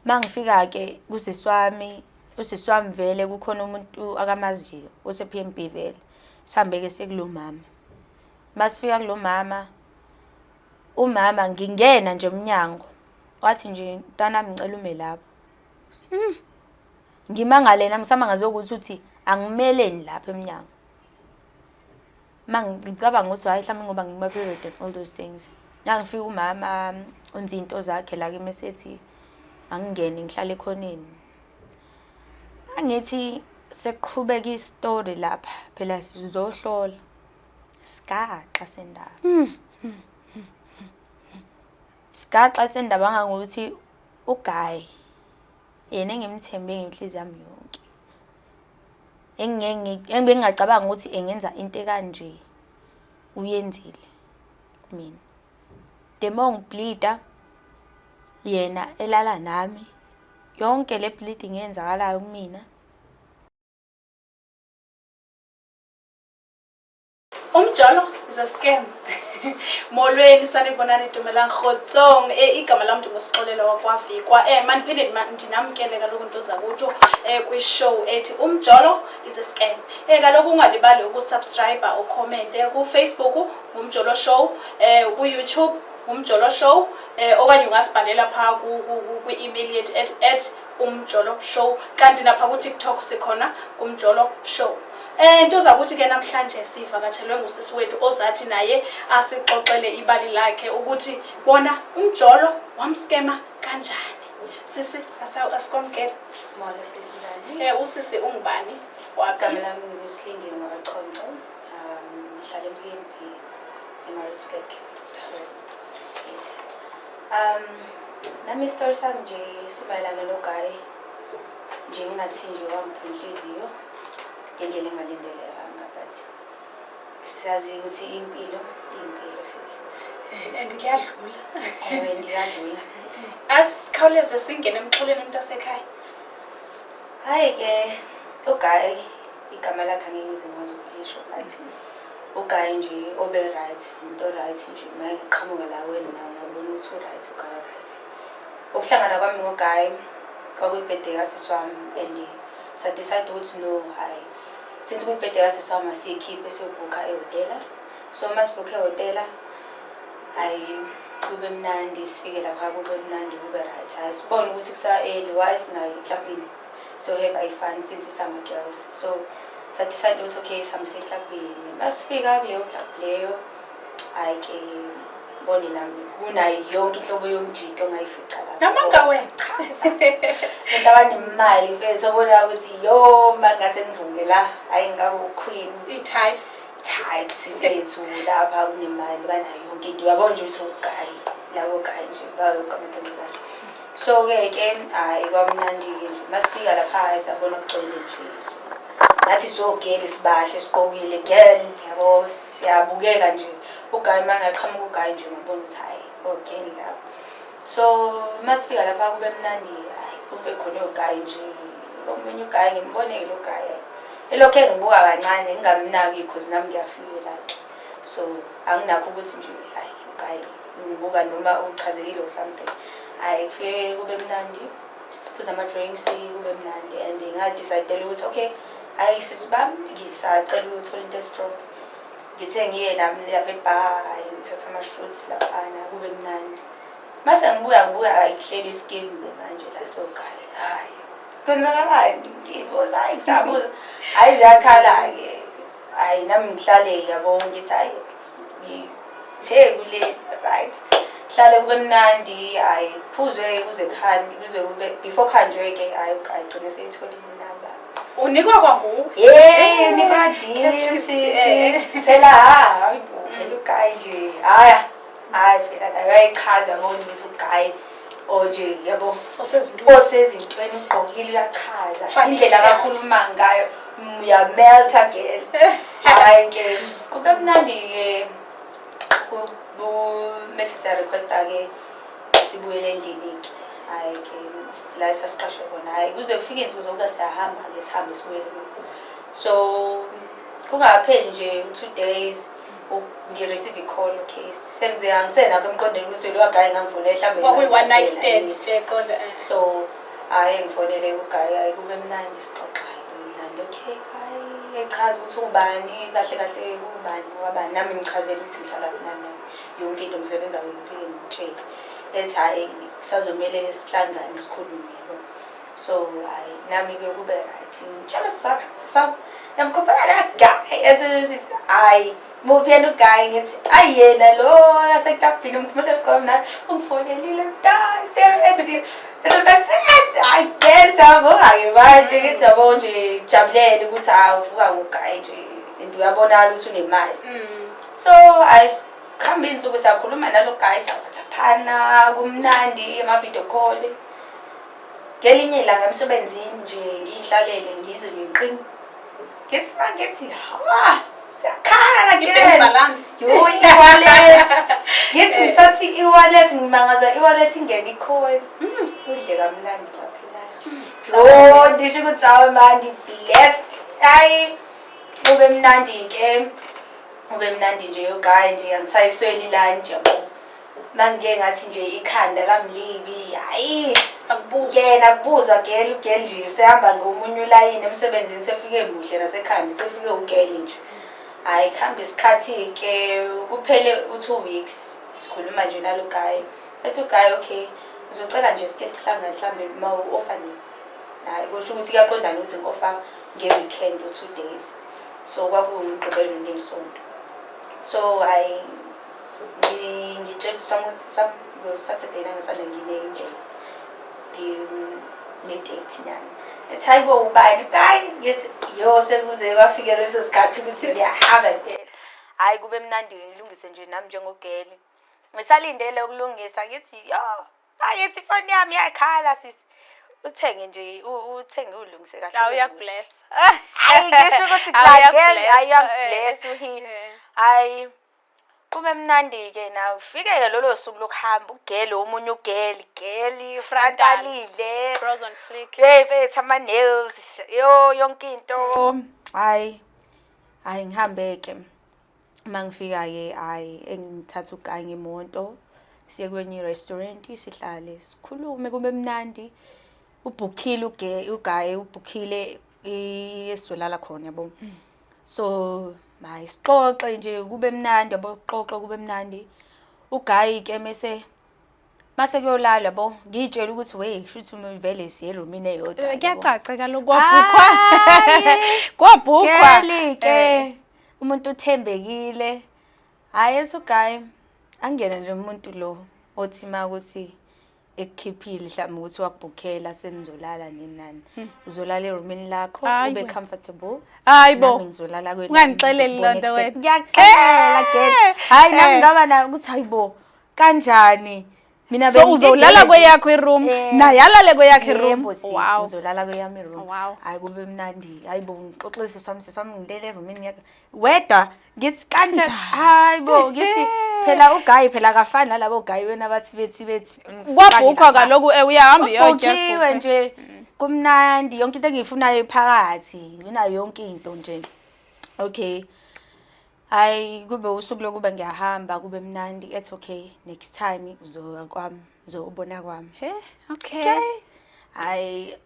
Mangifika-ke kusisi wami, usisi wami vele kukhona umuntu akamaziyo ose-P_M_B vele. Sihambe-ke siye kulo mama. Masifika kulo mama, umama ngingena nje emnyango, wathi nje mntanami ngicela ume lapho. Ngimangale nami ngisamangazwe ukuthi uthi angimeleni lapha emnyango. Uma ngicabanga ukuthi hhayi mhlawumbe ngoba ngikuma-period and all those things. Ngangifika umama wenza iy'nto zakhe la kimi esethi angingene ngihlale ekhoneni. Angithi sekuqhubeka isitori lapha phela sizohlola sigaxa sendaba. Sigaxa sendaba ngangokuthi uGuy yena engimthembe ngenhliziyo yami yonke. Engibengingacabanga ukuthi engenza into ekanje uyenzile kumina. The more ngibleeda yena elala nami yonke le bleeding eyenzakalayo kumina. Umjolo is a scam. Molweni sanibonani Dumelang Kgotsong. Igama lam ndinguSixolelo wakwaVikwa. Mandiphinde ndinamkele kaloku nto zakutho kwi-show ethi Umjolo is a scam. Kaloku ungalibali ukusubscribe ukhomente kuFacebook nguMjolo Show, kuYouTube nguMjolo Show, okanye ungasibhalela phaa kwi-email yethu at Umjolo Show. Kanti napha kuTikTok sikhona kuMjolo Show. Nto zakuthi ke namhlanje sivakatshelwe ngusisi wethu ozathi naye asixoxele ibali lakhe ukuthi bona umjolo wamskema kanjani. Sisi, asikwamkele. Molo sisi, njani? Usisi ungubani? Waphi? Igama lami nguSilindile ngwakaChonco. Ngihlala e-PMB eMaritzburg. Yes. Nami isitori sami nje simayelana noGuy. Nje ngingathi nje wangipha inhliziyo ngendlela engalindelekanga, but siyazi ukuthi impilo impilo sisi. And kuyadlula. Ewe, ndiyadlula. Asikhawuleze singene emxholweni mntasekhaya. Hayi ke, uGuy igama lakhe angeke ngize ngikwazi ukulisho, but uGuy nje obe right, umuntu o-right nje. Uma ngiqhamuka la wena nawe ungabona ukuthi u-right, uGuy o-right. Ukuhlangana kwami noGuy kwakuyi-birthday kasisi wami and sa-decide ukuthi no, hhayi, since kuyi-birthday kasisi wami asiyikhiphe siyobhukha ehhotela. So uma sibhukhe ehhotela, hhayi kube mnandi, sifike lapha kube mnandi kube right. Hhayi sibone ukuthi kusa-early, why singayi eklabhini so have i-fun since isama-girls. So sa-decide ukuthi okay sihambe siye eklabhini. Masifika kuleyo club leyo, hhayi ke bone nami kunayo yonke inhlobo yomjito ongayifica lapho. Namanga wena. Abantu abanemali mfethu obona ukuthi yo mangase ngivuke la, hhayi ngabe u-queen. I-types. Types mfethu lapha kunemali banayo yonke into. Uyabona nje ukuthi uGuy, labo guy nje bayo yonke amantombazane. So-ke ke hhayi kwamnandi-ke nje. Masifika lapha hhayi sabona kugcwele nje. So nathi sogeli sibahle sigqokile girl yabo siyabukeka nje. UGuy mangaqhamuka uGuy nje ngabona ukuthi hhayi ogeli lapho. So masifika lapha kube mnandi, hhayi kube khona uGuy nje. Omunye uGuy ngimbone-ke lo guy elokhu engibuka kancane ngingamnaki cause nami ngiyafika. So anginakho ukuthi nje hhayi uGuy ngibuka noma uchazekile or something. Hhayi kufike kube mnandi, siphuze ama-drinks kube mnandi and nga-decide-ela ukuthi okay, hhayi sisi bami ngisacela ukuyothola into e-strong. Ngithe ngiye nami lapha e-bar, hhayi ngithathe ama-shots laphana kube mnandi. Mase ngibuya ngibuya hhayi kuhleli iskimu-ke manje la so guy, hhayi kwenzakalani? Ngibuza hhayi ngisabuza, hhayi ziyakhala-ke. Hhayi nami ngihlale yabo ngithi hhayi ngithe kule right. Hlale kube mnandi, hhayi kuphuzwe kuze kuhanjwe kuze kube before kuhanjwe-ke hhayi uGuy gcine eseyitholile inamba. Unikwa kwanguwe. Hey, unikwa deal sisi. Phela hayi bo, phela uGuy nje. Hhayi, hhayi phela naye uyayichaza yabona ukuthi uGuy o nje yabo Osezintweni. Osezintweni ugqokile uyachaza. Financial. Indlela akakhuluma ngayo uyamelta girl. Hhayi ke kube mnandi-ke mese siya-requesta-ke sibuyele endlini-ke. Hhayi ke la esasiqashe khona, hhayi kuze kufike insuku zokuba siyahamba-ke sihambe sibuyele emuva. So kungakapheli nje u-2 days Ngi-receive i-call, okay, sengize angisenakho emqondweni ukuthi lo guy ngangifonele mhlawumbe Kwakuyi-one night ngangithathela, stand. yes. Siyaqonda. So hhayi, ngifonele u-guy, hayi, kube mnandi, sixoxa, hayi, kube mnandi, okay, hayi, echaza ukuthi ubani kahle kahle, ubani wabani, nami ngichazele ukuthi ngihlala nani nani, yonke into, ngisebenza kuphi, ngitshele. Ethi hhayi, kusazomele sihlangane sikhulume, yabo. So hhayi, nami-ke kube right, ngitshela sisami, sisami yamkhuphela la guy, ethi sithi hhayi, muphi yena u-guy? Ngithi ayi, yena lo yaseklabhini, umkhumbulela khona, ungifonelile mntase. Ethi hayi girl, siyabonga-ke manje. Ngithi yabo nje, jabulele ukuthi hawu, uvuka ngo-guy nje and uyabonakala ukuthi unemali. So hayi, kuhamba iy'nsuku, siyakhuluma nalo guy, siyawhatsaphana, kumnandi, ama-video call. Ngelinye ilanga emsebenzini nje ngiyihlalele, ngizwe nje qing, ngithi ma ngithi ha, siyakhala I-bank girl. balance. Yo, i-wallet, ngithi ngisathi i-wallet, ngimangazwa i-wallet ingena i-call. Udle kamnandi lapha. Oh, ndisho ukuthi hawe mandi blessed. Hayi, ube mnandi-ke, ube mnandi nje u-guy nje, angisayisweli lunch, yabo. Mangike ngathi nje ikhanda lami libi, hayi. Akubuzwa. Yena kubuzwa girl, u-girl nje usehamba ngomunye ulayini emsebenzini, sefike muhle nasekhanda, sefike u-girl nje. Hhayi, kuhamba isikhathi-ke, kuphele u-2 weeks sikhuluma nje nalo guy. Ethi u-guy, okay, ngizocela nje sike sihlangane mhlawumbe uma u-offa nini. Hhayi, kusho ukuthi kuyaqondana ukuthi ngi-offa nge-weekend u-2 days, so kwakuwumgqibelo nesonto. So hhayi, ngitshela usami ukuthi sami, ngo-Saturday nango-Sunday ngine-nje ngine-date nani. Ethi hayi bo, ubani guy? Ngithi yo, sekuze kwafika leso sikhathi ukuthi ngiyahamba phela. Hhayi, kube mnandi, ngilungise nje nami njengo-girl, ngisalindele ukulungisa, ngithi yo, angithi ifoni yami iyakhala sisi, uthenge nje, uthenge ulungise kahle, Awu, ube muhle. uyaku-bless. Hayi, ngisho ukuthi Awu, la girl, uyaku-bless. hayi, uyangi-bless uhi. Hayi, kube mnandi-ke nawe, ufike-ke lolo suku lokuhamba, u-girl omunye, u-girl girl frontalile. Bros on fleek. Hey mfethu, ama-nails, yo, yonke into. Hayi hayi, ngihambe-ke. Uma ngifika-ke, hhayi, engithatha u-guy ngemoto, siye kwenye i-restaurant, sihlale sikhulume, kube mnandi. Ubhukhile u-guy, ubhukhile esizolala khona, yabo. So hayi, sixoxe nje, kube mnandi, yabo, kuxoxe kube mnandi. U-guy-ke mese mase kuyolala, yabo, ngiyitshela ukuthi wey, kushuthi vele siye erumini eyodwa, yabo. Kuyacaca kaloku, kwabhukhwa. Hayi. Kwabhukhwa. Girl ke umuntu uthembekile. Hhayi, ethi u-guy angene lo muntu lo othi ma ukuthi ekukhiphile mhlawumbe ukuthi wakubhukhela, senizolala nini nani, uzolala erumini lakho, Hayi ube wena. comfortable. Hayi bo. Nami ngizolala kwelami, Ungangixeleli ngizokubona loo nto ekuseni. wena. Ngiyakuxelela girl. Hhayi, nami ngaba na ukuthi hayibo, kanjani mina? So uzolala kweyakho i-room, naye alale kweyakho i-room. Yebo sisi, ngizolala kweyami i-room. Hayi, kube mnandi. Hayi bo, ngixoxise sami, sami ngilele erumini yakhe wedwa, ngithi kanjani? Hayi bo, ngithi phela u-guy phela akafani nalabo guy wena bathi bethi Kwabhukhwa kaloku, uyahamba uyotya. Ubhukhiwe nje, kumnandi, yonke into engiyifunayo iphakathi, nginayo yonke into nje. Okay, hayi, kube usuku lokuba ngiyahamba, kube mnandi. Ethi okay, next time uzoya kwami, uzobona kwami. He, okay. Okay, hayi,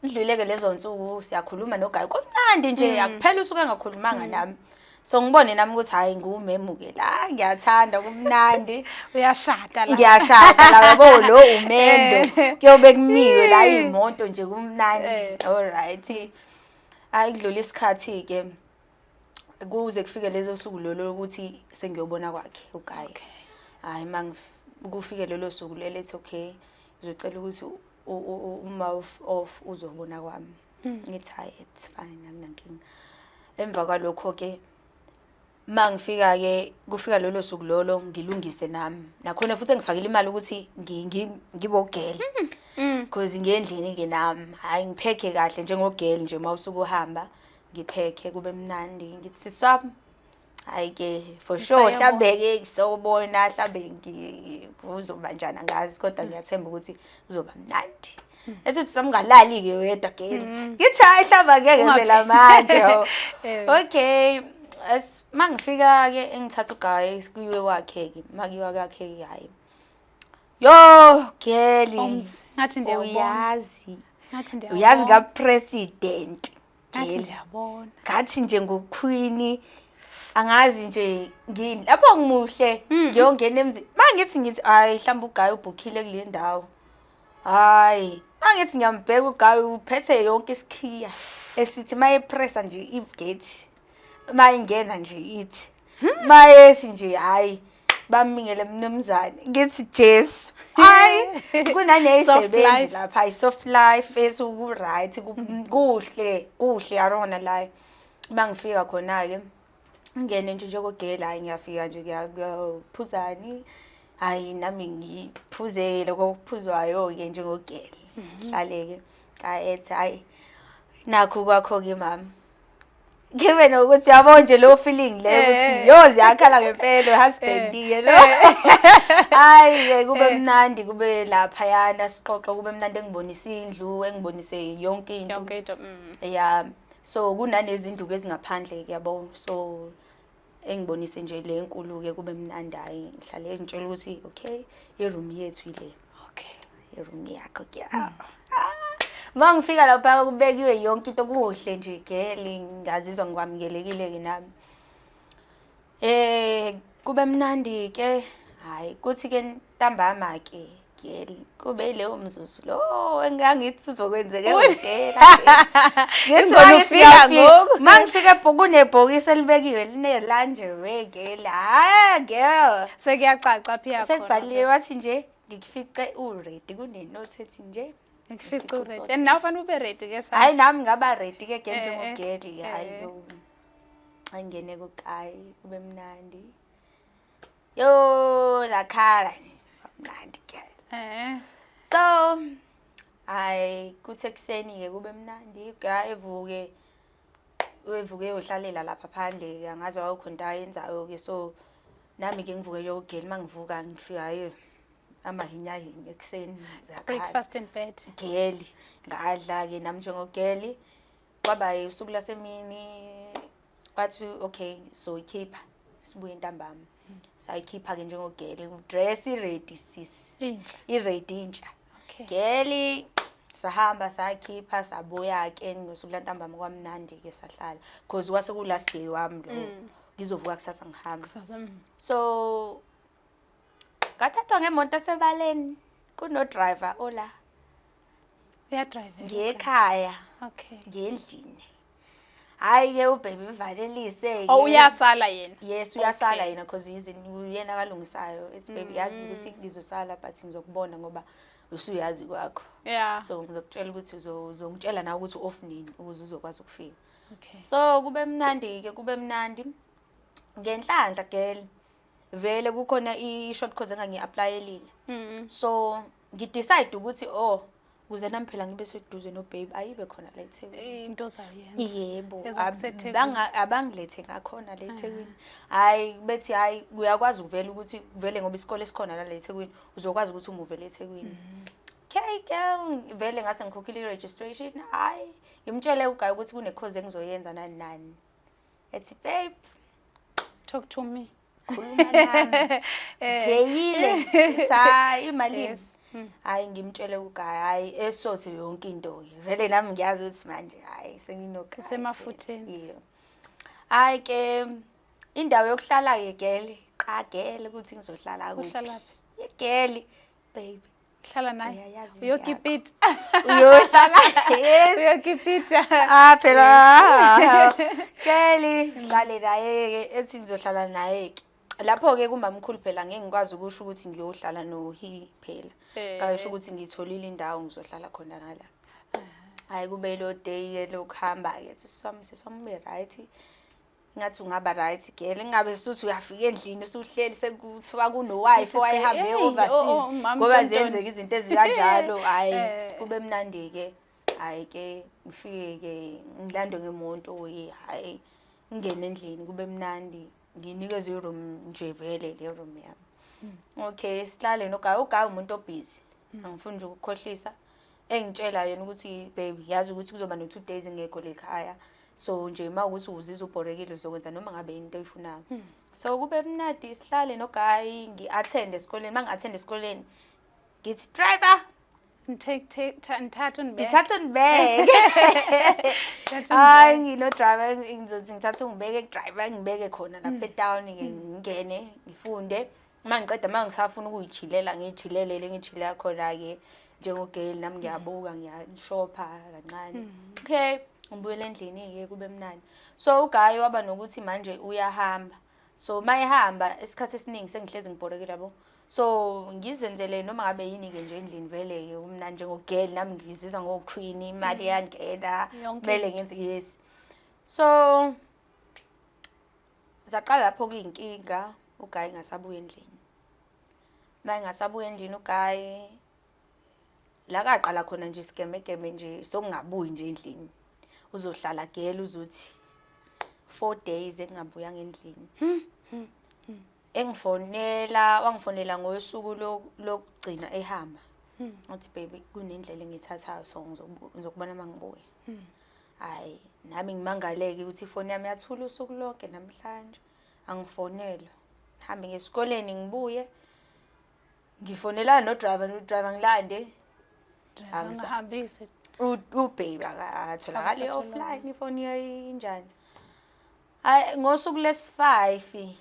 idluleke lezo nsuku, siyakhuluma no-guy, kumnandi nje, akuphela usuku engakhulumanga nami. So ngibone nami ukuthi hayi, ngiwumemu-ke la, ngiyathanda, kumnandi. Uyashada la. Ngiyashada la, yabo, lo umendo kuyobe kumiwe la iy'moto nje, kumnandi. Alright, hayi, kudlula isikhathi-ke, kuze kufike lezo suku lolo lokuthi sengiyobona kwakhe u-guy. Hhayi, uma kufike lolo suku lelo, ethi okay, ngizocela ukuthi uma off uzobona kwami. Ngithi hhayi, it's fine, akunankinga. Emva kwalokho-ke, uma ngifika-ke, kufika lolo suku lolo, ngilungise nami nakhona futhi engifakile imali ukuthi ngibe u-girl, cause ngiye endlini-ke nami, hhayi, ngiphekhe kahle njengo-girl nje uma usuke uhamba, ngiphekhe kube mnandi. Ngithi sisi wami, hhayi-ke, for sure. Ngisayobona. Mhlambe-ke ngisobona, mhlambe kuzoba njani angazi, kodwa ngiyathemba ukuthi kuzoba mnandi. Ethi uthi samngalali-ke wedwa girl. Ngithi hhayi, mhlawumbe angeke phela manje, yabo. Okay. As mangifika ke engithatha uguy kuyiwe kwakhe ke, makiwa kwakhe ke, hayi. Yo, girl. Umzi, ngathi ndiyawubona. Uyazi. Ngathi ndiyawubona. Uyazi ka president. Ngathi Girl. ndiyabona. Ngathi nje nguqueen, angazi nje ngini lapho ngimuhle, ngiyongena emzini, mangithi ngithi hayi, mhlawumbe uguy ubhukhile kule ndawo. Hayi, mangithi ngiyambheka uguy, uphethe yonke isikhiya esithi mayepressa nje igate, mayingena nje ithi mayethi nje, "Hayi, bamingele mnumzane." Ngithi, "Jesu, hayi." Soft Kunaneyisebenzi life. lapha, i-soft life esuku-right, kuhle kuhle, I don't wanna lie. Uma ngifika khona-ke, ngingene nje njengogela, hayi, ngiyafika nje, kuyaphuzani, hayi, nami ngiphuze lokho okuphuzwayo-ke njengogela, hlale-ke ethi, "Hayi, nakhu kwakho-ke mama." Ngibe nokuthi yabo nje lo feeling leyo ukuthi yo, ziyakhala ngempela husband-ke lo. Hayi-ke, kube mnandi, kube laphayana, sixoxe, kube mnandi, engibonise indlu, engibonise yonke into. Yonke into. Ya, so kunanezindlu-ke ezingaphandle-ke, yabo, so engibonise nje le nkulu-ke, kube mnandi. Hhayi, ngihlale ngitshela ukuthi okay, i-room yethu ile, i-room yakho ke. Uma ngifika lapha, kubekiwe yonke into, kuhle nje girl, ngazizwa ngikwamukelekile-ke nami. Kube mnandi ke. Hayi, kuthi ke ntambama ke girl, kube leyo mzuzu lo engangithi uzokwenzeka ehhotela. Ngithi Ingona mangithi ufika ngiyafika- ngoku. Mangifika kunebhokisi elibekiwe line lingerie girl. Hayi girl. Sekuyacaca phi yakhona. Sekubhaliwe, wathi nje, "Ngikufice uready," kune-note ethi nje, Ngikufice uready. And nawe fanele ube ready ke sa. Hayi, nami ngaba ready ke ke njengogirl. Hayi, angene kuguy, kube mnandi. Yo, zakhala, mnandi girl. So hayi, kuthi ekuseni ke kube mnandi, guy evuke, evuke eyohlalela lapha phandle, angazi wawukhona into ayenzayo ke. So nami ke ngivuke nje ugirl, mangivuka ngifika, hayi, amahinyahinya ekuseni, zakhala. Breakfast in bed. Girl, ngadla ke nami njengogirl. Kwaba usuku lasemini, wathi okay, so ikhipha sibuye ntambama. Sayikhipha ke njengogirl, dress ready sis. Intsha. I-ready intsha. Girl, sahamba, sakhipha, sabuya ke ngosuku lantambama, kwamnandi ke, sahlala cause kwase ku last day wami lo, ngizovuka kusasa ngihamba. Kusasa. So ngathathwa ngemoto esebaleni, kuno driver ola. Uyadrive. Ngiyekhaya. Ngendlini, hayi ke, ubaby uvalelise. Oh, uyasala yena. Yes, uyasala yena because uyena kalungisayo. It's baby, yazi ukuthi ngizosala but ngizokubona ngoba usuyazi kwakho. So ngizokutshela ukuthi uzongitshela nawe ukuthi off nini ukuze uzokwazi ukufika. So kube mnandi ke, kube mnandi. Ngenhlanhla girl, vele kukhona i-short course engangi-applyelile. So ngidecide ukuthi oh, ukuze nami phela ngibe seduze no babe, ayibe khona la eThekwini. Into ozayenza. Yebo. EzakuseThekwini. Abangilethe ngakhona la eThekwini. Hayi, bethi hayi, uyakwazi ukuvela ukuthi vele ngoba isikole esikhona la eThekwini, uzokwazi ukuthi umuvele eThekwini. Okay ke, vele ngase ngikhokhile i-registration. Hayi, ngimtshele uguy ukuthi kune course engizoyenza nani nani. Ethi, "Babe, Talk to me. khuluma nami." Ngeyile. Hayi, imalini? Yes. Hayi, ngimtshele uguy, hayi, esothe yonke into ke. Vele nami ngiyazi ukuthi manje hayi, senginoguy. Usemafutheni. Yebo. Hayi ke, indawo yokuhlala ke girl, qagele ukuthi ngizohlala kuphi. Uhlala phi? Girl, baby. Uhlala naye. Uyayazi indlu. Uyokipita. Uyohlala, yes. Uyokipita. Ah phela. Girl, ngihlale naye ke, ethi ngizohlala naye ke. Lapho ke kumamkhulu phela ngeke ngikwazi ukusho ukuthi ngiyohlala no he phela. Kayisho ukuthi ngitholile indawo, ngizohlala khona ngala. Hayi, kube lo day ke lokuhamba ke, siswami siswami ube right. Ngathi ungaba right girl, ingabe suthi uyafika endlini usuhleli sekuthiwa kuno wife owayehambe Hey, overseas, oh, mama ngoba Ntontoni. ziyenzeka izinto ezikanjalo. Hayi, kube mnandi ke. Hayi ke, ngifike ke, ngilandwe ngemonto ke, hayi, ngingene endlini, kube mnandi, nginikezwe iroom nje vele, le room yami. Okay, sihlale noguy. Uguy umuntu obusy, angifuni nje ukukhohlisa. Engitshela yena ukuthi, "Baby, yazi ukuthi kuzoba no 2 days ngekho lekhaya." So nje uma ukuthi uzizwa ubhorekile, uzokwenza noma ngabe into oyifunayo. So kube mnandi, sihlale no-guy, ngi-attend esikoleni. Uma ngi-attend esikoleni, ngithi, "Driver." Ndithatha undibeke. Ndithatha ndibeke. Thatha Hayi, undibeke. ngino-driver, ngizothi ngithatha ungibeke ku-driver, ngibeke khona lapha etown, ngingene ngifunde. Uma ngiqeda, uma ngisafuna ukuyichilela, ngiyichilelele, ngichilela khona-ke njengogeli. Nami ngiyabuka, ngiyashopha kancane. Okay, ngibuyele endlini-ke, kube mnandi. So u-guy waba nokuthi manje uyahamba. So uma ehamba, isikhathi esiningi sengihlezi ngibhorekile, yabo. So ngizenzele noma ngabe yini-ke nje endlini. Vele-ke kumnandi njengogeli, nami ngizizwa ngo-queen, imali iyangena. Yonke Kumele into. ngenze, yes. So zaqala lapho kuyinkinga, u-guy ngasabuya endlini. Uma engasabuya endlini u-guy, la kaqala khona nje isigemegeme nje sokungabuyi nje endlini. Uzohlala gela, uzothi 4 days engabuyanga endlini. Engifonela, wangifonela ngosuku lokugcina ehamba. Wathi, "Baby, kunendlela engiyithathayo, so ngizokubona uma ngibuya." Hhayi, nami ngimangaleke ukuthi ifoni yami yathula usuku lonke namhlanje, angifonelwa. Hambe ngesikoleni, ngibuye, ngifonelana no-driver, no-driver ngilande. Driver, ngihambise. Ubaby akatholakali. Akasatholakali. Offline, ifoni injani. Hayi, ngosuku lesi-5,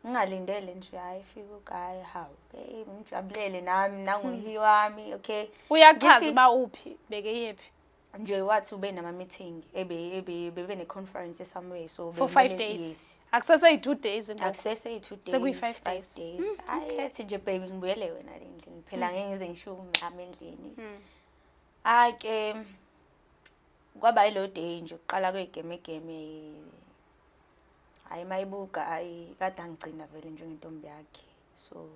ngingalindele nje, hayi, fika u-guy. Hawu babe, ngijabulele nami nanguhi wami, okay. Uyachaza uba uphi, bekeyephi? Nje wathi ube nama-meeting, ebe ebe bebe ne-conference somewhere, so For 5 bekumele- days? Yes. Akuseseyi-2 days ngoku. Akusese yi-2 days. Sekuyi-five 5 days. days. Hayi, ethi nje, "Baby, ngibuyele wena le endlini phela, ngeke ngize ngishiye umama endlini." Hhayi ke, kwaba yilo day nje kuqala kweyigemegeme. Hhayi, mayibuka, hhayi, kade angigcina vele njengentombi yakhe. So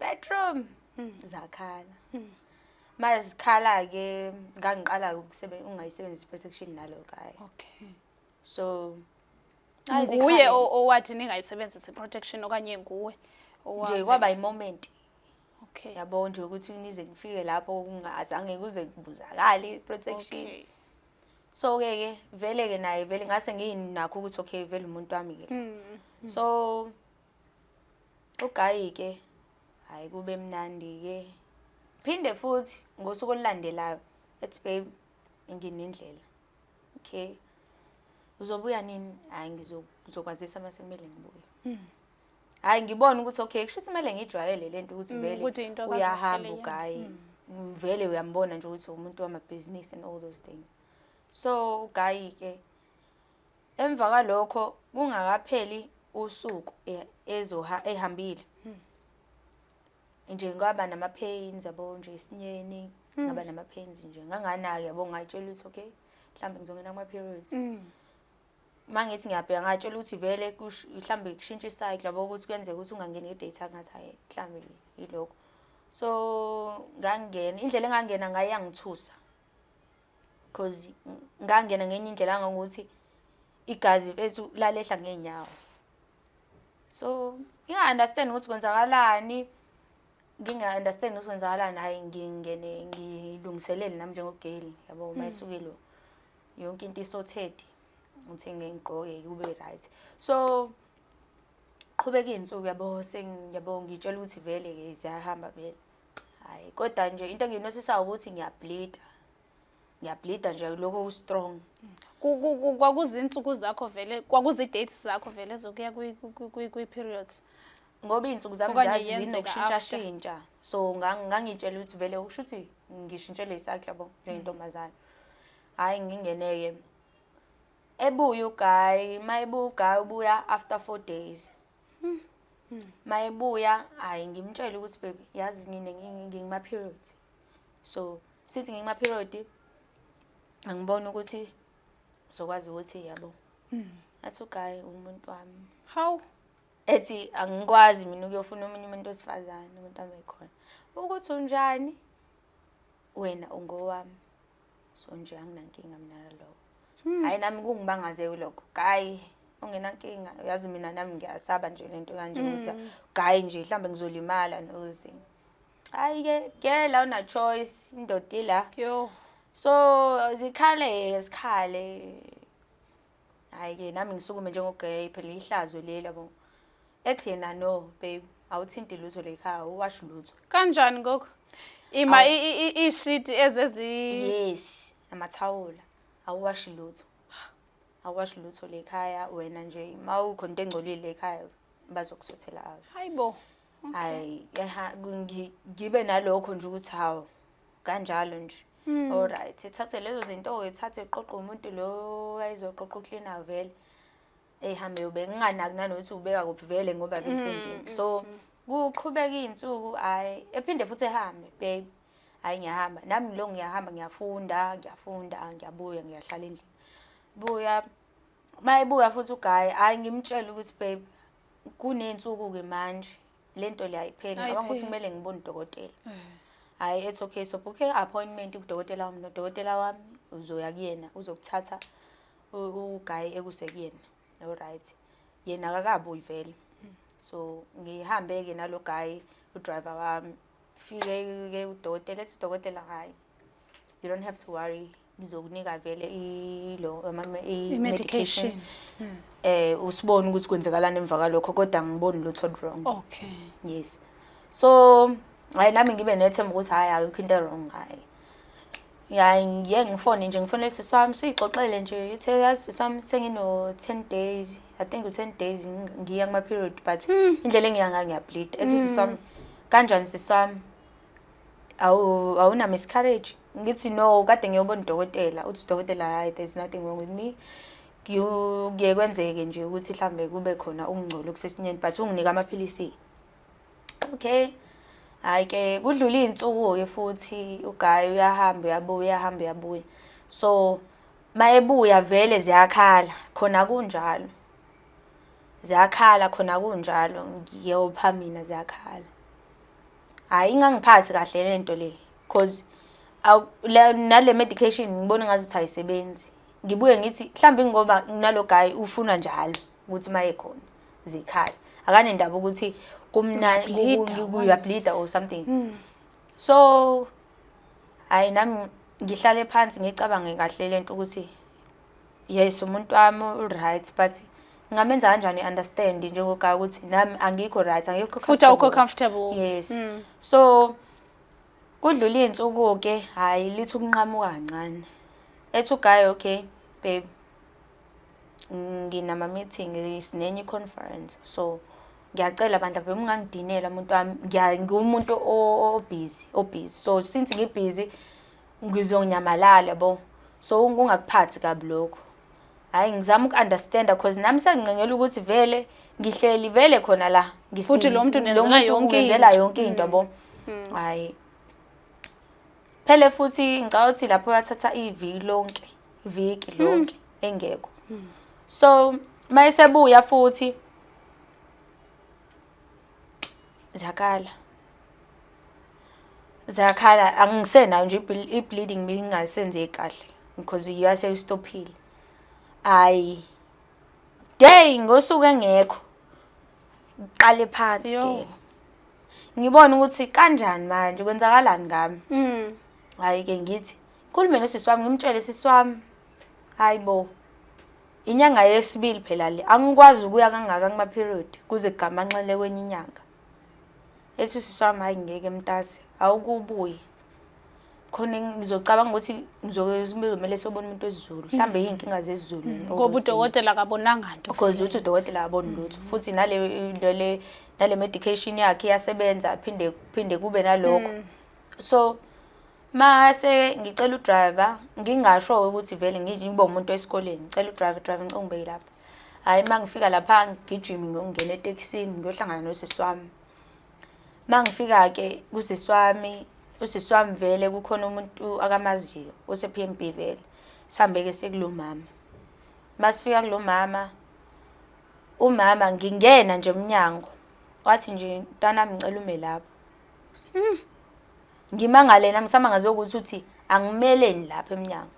bedroom zakhala. Mazikhala-ke, ngangiqala ungayisebenzisi i-protection nalo guy. So hhayi, Nguye zikhale. owathi ningayisebenzisi i-protection okanye nguwe Nje kwaba i-moment. Yabo nje ukuthi nize nifike lapho kungazange kuze kubuzakale i-protection. So-ke ke vele-ke naye vele ngase nginakho ukuthi okay, vele umuntu wami-ke. So u-guy-ke, hhayi, kube mnandi-ke. Phinde futhi ngosuku olulandelayo ethi, "Babe, nginendlela." Okay, "Uzobuya nini?" "Hhayi, ngizokwazisa uma sekumele ngibuye." Hhayi, ngibone ukuthi okay, kusho ukuthi kumele ngijwayele lento ukuthi vele Ukuthi into akaze uyahamba ahlele yenze. U-guy. Vele uyambona nje ukuthi umuntu wamabhizinisi and all those things. So u-guy-ke, emva kwalokho, kungakapheli usuku ehambile nje, ngaba nama-pains, yabo nje, esinyeni. Ngaba nama-pains nje, nganganaki, yabo. Ngayitshela ukuthi okay, mhlawumbe ngizongena kuma-periods. Uma ngithi ngiyabheka, ngatshela ukuthi vele mhlawumbe kushintsha i-cycle, yabo, ukuthi kuyenzeka ukuthi ungangeni nge-date. Ngathi hhayi, mhlawumbe yilokho. So ngangena, indlela engangena ngayo yangithusa, cause ngangena ngenye indlela angangokuthi igazi mfethu lalehla ngey'nyawo. So nginga-understand ukuthi kwenzakalani, nginga-understand ukuthi kwenzakalani. Hhayi, ngingene ngilungiselele nami njengogeli, yabo. Uma isuke lo yonke into i-sorted, ngithenge, ngigqoke, kube right. So qhubeka iy'nsuku, yabo, sengiyabo ngitshela ukuthi vele-ke ziyahamba vele. Hhayi, kodwa nje into engiyi-notice-ayo ukuthi ngiyableeda, ngiyableeda nje lokho ku-strong. Kwakuzinsuku zakho vele, kwakuzi-dates zakho vele zokuya kwi-periods? Ngoba iy'nsuku zami Okanye zazi yenzeka zinokushintshashintsha, so ngangitshela ukuthi vele kusho ukuthi ngishintshelwe i-cycle, yabo, njengentombazane. Hhayi, ngingene-ke, ebuye u-guy. Uma ebuya u-guy, ubuya after 4 days. Uma ebuya, hhayi, ngimtshele ukuthi, "Baby, yazi mina ngingima-period." So sithi ngingima-period, angiboni ukuthi sokwazi ukuthi, yabo. Athi u-guy, umuntu wami. Hawu. Ethi angikwazi mina ukuyofuna omunye umuntu wesifazane, umuntu wami ekhona. Ukuthi unjani wena, ungowami. So nje anginankinga mina nalokho. Hhayi, nami kungibangaze lokho. Guy ungenankinga, uyazi mina nami ngiyasaba nje lento kanje ukuthi guy nje mhlambe ngizolimala and all those things. Hhayi-ke, girl, awuna choice, indoda ila. Yo. So zikhale, zikhale. Hhayi-ke nami ngisukume njengogay phela ihlazo leli yabo. Ethi yena no babe awuthinti lutho la ekhaya awuwashi lutho. Kanjani ngoku? Ima Awu. ishiti ezezi. Yes, amathawula awuwashi lutho. Awuwashi lutho la ekhaya wena nje mawukhona into engcolile la ekhaya bazokusothela out. Hayibo. Hayi ngibe nalokho nje ukuthi hawu kanjalo nje. Alright, ethathe lezo zinto-ke ethathe eqoqe umuntu lo wayezoqoqa uklina vele. Ehambe ube nginganaki nanokuthi ubeka kuphi vele ngoba vele sendlini. So kuqhubeka iy'nsuku hhayi ephinde futhi ehambe babe. Hhayi ngiyahamba nami lo ngiyahamba ngiyafunda ngiyafunda ngiyabuya ngiyahlala endlini. Buya mayebuya futhi uguy hhayi ngimtshele ukuthi babe kuney'nsuku-ke manje le nto le ayipheli ngicabanga ukuthi Ayipheli. kumele ngibone udokotela. Hhayi ethi okay so book i-appointment kudokotela wami nodokotela wami uzoya kuyena uzokuthatha uguy ekuse kuyena. Alright. Yena akakabuyi vele. So ngihambe-ke nalo guy udriver wami fike-ke udokotela ethi udokotela hhayi you don't have to worry ngizokunika vele ilo i-medication I-medication. Usibone ukuthi kwenzekalani emva kwalokho kodwa angiboni lutho wrong. Yes. So hayi nami ngibe nethemba ukuthi hayi akukho into wrong hayi. Hayi ngiye ngifone nje ngifonele sisi wami siyixoxele nje ithe yazi sisi wami sengino 10 days I think u10 days ngiya kuma period but indlela engiya ngayo ngiyableed. Ethi sisi wami kanjani sisi wami awu awuna miscarriage ngithi no kade ngiyobona udokotela uthi udokotela hayi there's nothing wrong with me kuye kwenzeke nje ukuthi mhlambe kube khona ukungcola okusesinyeni but unginika amaphilisi. Okay, hayi ke kudlula iy'nsuku-ke futhi uguy uyahamba uyabuya uyahamba uyabuya so mayebuya vele ziyakhala khona kunjalo ziyakhala khona kunjalo ngiyopha mina ziyakhala. Hhayi ingangiphathi kahle lento le cause nale medication ngibona ngazuthi ayisebenzi. Ngibuye ngithi mhlawumbe ngoba nalo guy ufuna njalo ukuthi maye khona zikhale. Akanendaba ukuthi kumnandi Uyableeda, uyableeda or something. So hayi nami ngihlale phansi ngicabange kahle lento ukuthi yes umuntu wami u-right but ngingamenza kanjani understand njengoguy ukuthi nami angikho right angikho Futhi awukho comfortable. Yes. So kudlula iy'nsuku ke hhayi lithi ukunqamuka kancane. Ethi uguy okay babe nginama meeting sinenye i-conference so ngiyacela bandla babe ungangidinela umuntu wami ngiwumuntu obusy obusy so since ngibusy ngizonyamalala yabo so ungakuphathi kabi lokho. Hhayi ngizama uku-understanda cause nami sengincengela ukuthi vele ngihleli vele khona la Futhi lo muntu lo unenzela muntu yonke ungenzela into. yonke into yabo. Hhayi phele futhi ngicabanga ukuthi lapho yathatha iviki lonke iviki lonke engekho. So mayesebuya futhi ziyakhala ziyakhala angisenayo nje i-bleeding bingasenzeki kahle because yase istophile. Hayi day ngosuku engekho qale phansi Yo. ke ngibona ukuthi kanjani manje kwenzakalani ngami. Hayi ke ngithi khulume nosisi wami ngimtshele sisi wami hayi bo inyanga yesibili phela le angikwazi ukuya kangaka kuma period kuze kugamanxele kwenye inyanga. Ethi usisi wami hayi ngeke mntase awukubuye khona ngizocabanga ukuthi ngizomele sobona umuntu wesiZulu mhlambe iy'nkinga zesiZulu and all Ngoba those things. udokotela akabonanga nto. Because uthi udokotela akaboni lutho futhi nale medication yakhe iyasebenza phinde phinde kube nalokho. So mase ngicela udriver ngingasho ukuthi vele ngibe umuntu esikoleni ngicela udriver driver ngicela ungibeke lapha. Hhayi uma ngifika lapha ngigijime ngiyongena etekisini ngiyohlangana nosisi wami. Uma ngifika-ke kusisi wami, usisi wami vele kukhona umuntu akamaziyo ose-P_M_B vele. Sihambe-ke siye kulo mama. Masifika kulo mama, umama ngingena nje emnyango wathi nje mntanami ngicela ume lapho. Ngimangale nami ngisamangazwe ukuthi uthi angimeleni lapha emnyango.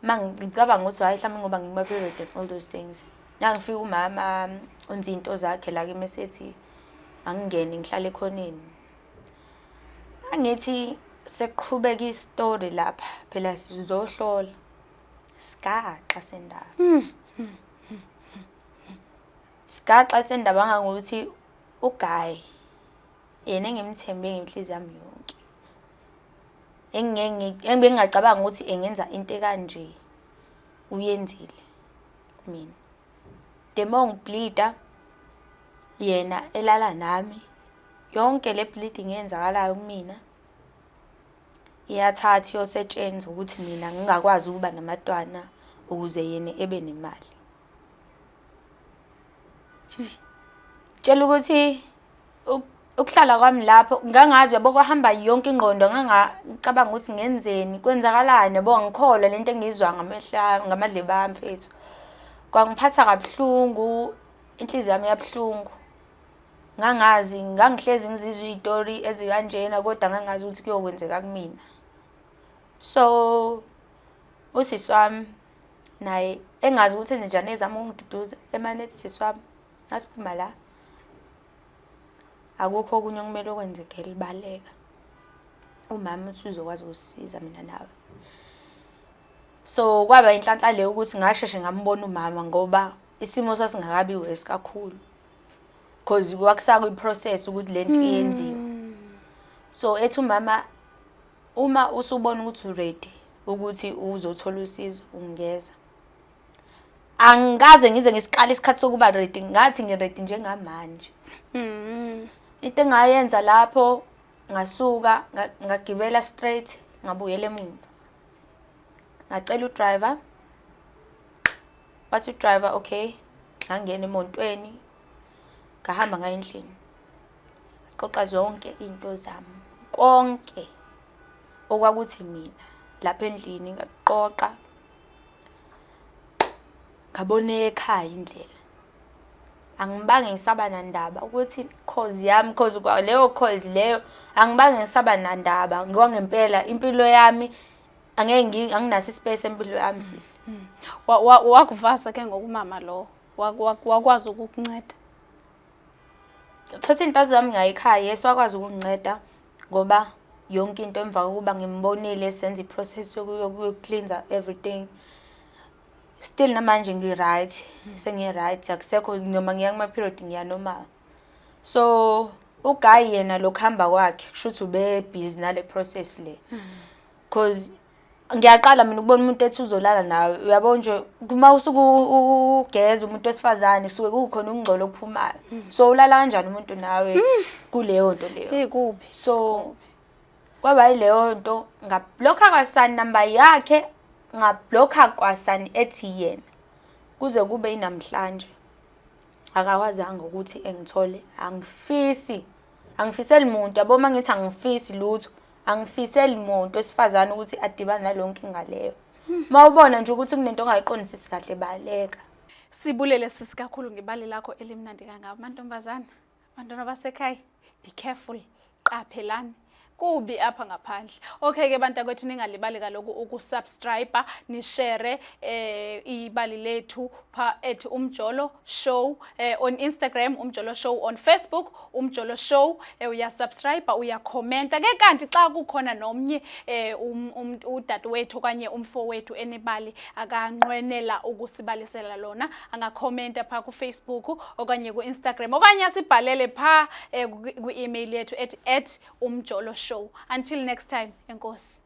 Uma ngicabanga ukuthi hhayi mhlawumbe ngoba ngikuma-period and all those things. Nangifika umama wenza iy'nto zakhe la kimi esethi angingene ngihlale ekhoneni. Angithi sekuqhubeka isitori lapha phela sizohlola. Sigaxa sendaba. Sigaxa sendaba ngangokuthi uGuy yena engimthembe ngenhliziyo yami yonke. Engibengingacabanga ukuthi engenza into ekanje uyenzile kumina. The more ngibleeda yena elala nami yonke le bleeding eyenzakalayo kumina iyathatha iyosetshenzwa ukuthi mina ngingakwazi ukuba namatwana ukuze yena ebe nemali. Tshela ukuthi ukuhlala kwami lapho ngangazi yabo kwahamba yonke ingqondo ngangacabanga ukuthi ngenzeni kwenzakalani yabo angikholwa lento engiyizwa ngamehla ngamadlebe ami mfethu. Kwangiphatha kabuhlungu inhliziyo yami yabuhlungu. Ngangazi ngangihlezi ngizizwa iy'tori ezikanjena kodwa ngangazi ukuthi kuyokwenzeka kumina. So usisi wami naye engazi ukuthi enze njani ezama ukungiduduza emane ethi sisi wami nasiphuma la akukho okunye okumele okwenze girl baleka umama uthi uzokwazi ukusisiza mina nawe. So kwaba inhlanhla leyo ukuthi ngasheshe ngambona umama ngoba isimo sasingakabi worse kakhulu. Cause kwakusakwi-process ukuthi lento iyenziwe. So ethi umama uma usubona ukuthi u-ready ukuthi uzothola usizo ungeza. Angikaze ngize ngisikale isikhathi sokuba ready ngathi ngi-ready njengamanje. Into engayenza lapho ngasuka ngagibela straight ngabuyela emuva. Ngacela u-driver wathi u-driver okay ngangena emontweni ngahamba ngaya endlini. Ngaqoqa zonke iy'nto zami konke okwakuthi mina lapha endlini ngakuqoqa ngabona ekhaya indlela. Angibange ngisaba nandaba ukuthi cause yami cause leyo cause leyo angibange ngisaba nandaba ngoba impilo yami angeke anginaso ispace empilo yami sisi. Wakuvasa ke ngoku umama lo wakwazi ukukunceda? Thatha iy'nto zami ngaya ekhaya yes wakwazi ukunginceda ngoba yonke into emva kokuba ngimbonile senza i-process yoku-cleanse everything. Still namanje ngi-right, sengi-right akusekho noma ngiya kuma-period ngiya normal. So uGuy yena lokuhamba kwakhe kushuthi ube-busy nale process le. Cause ngiyaqala mina ukubona umuntu ethi uzolala nawe uyabo nje uma usuke ugeza umuntu wesifazane suke kukhona ukungcola okuphumayo. So ulala kanjani umuntu nawe kuleyo nto leyo? Hey kubi. So kwaba yileyo nto ngablocka kwasani namba yakhe ngablocka kwasani ethi yena kuze kube inamhlanje akakwazanga ukuthi engithole. Angifisi angifiseli muntu yabo uma ngithi angifisi lutho angifiseli muntu wesifazane ukuthi adibane naleyo nkinga leyo. Uma ubona nje ukuthi kunento ongayiqondisisi kahle baleka. Sibulele sisi kakhulu ngebali lakho elimnandi kangaka. Mantombazana, bantwana basekhaya, be careful, qaphelani. Kubi apha ngaphandle. Okay ke bantakwethu ningalibali kaloku ukusubscribe, nishare ibali lethu pha at Umjolo Show on Instagram, Umjolo Show on Facebook, Umjolo Show. Uyasubscribe, uyakhomenta. Ke kanti xa kukhona nomnye udadewethu okanye umfowethu enebali akanqwenela ukusibalisela lona, angakhomenta pha kuFacebook okanye kuInstagram okanye asibhalele pha kwi-email yethu at @umjoloshow. Until next time, enkosi.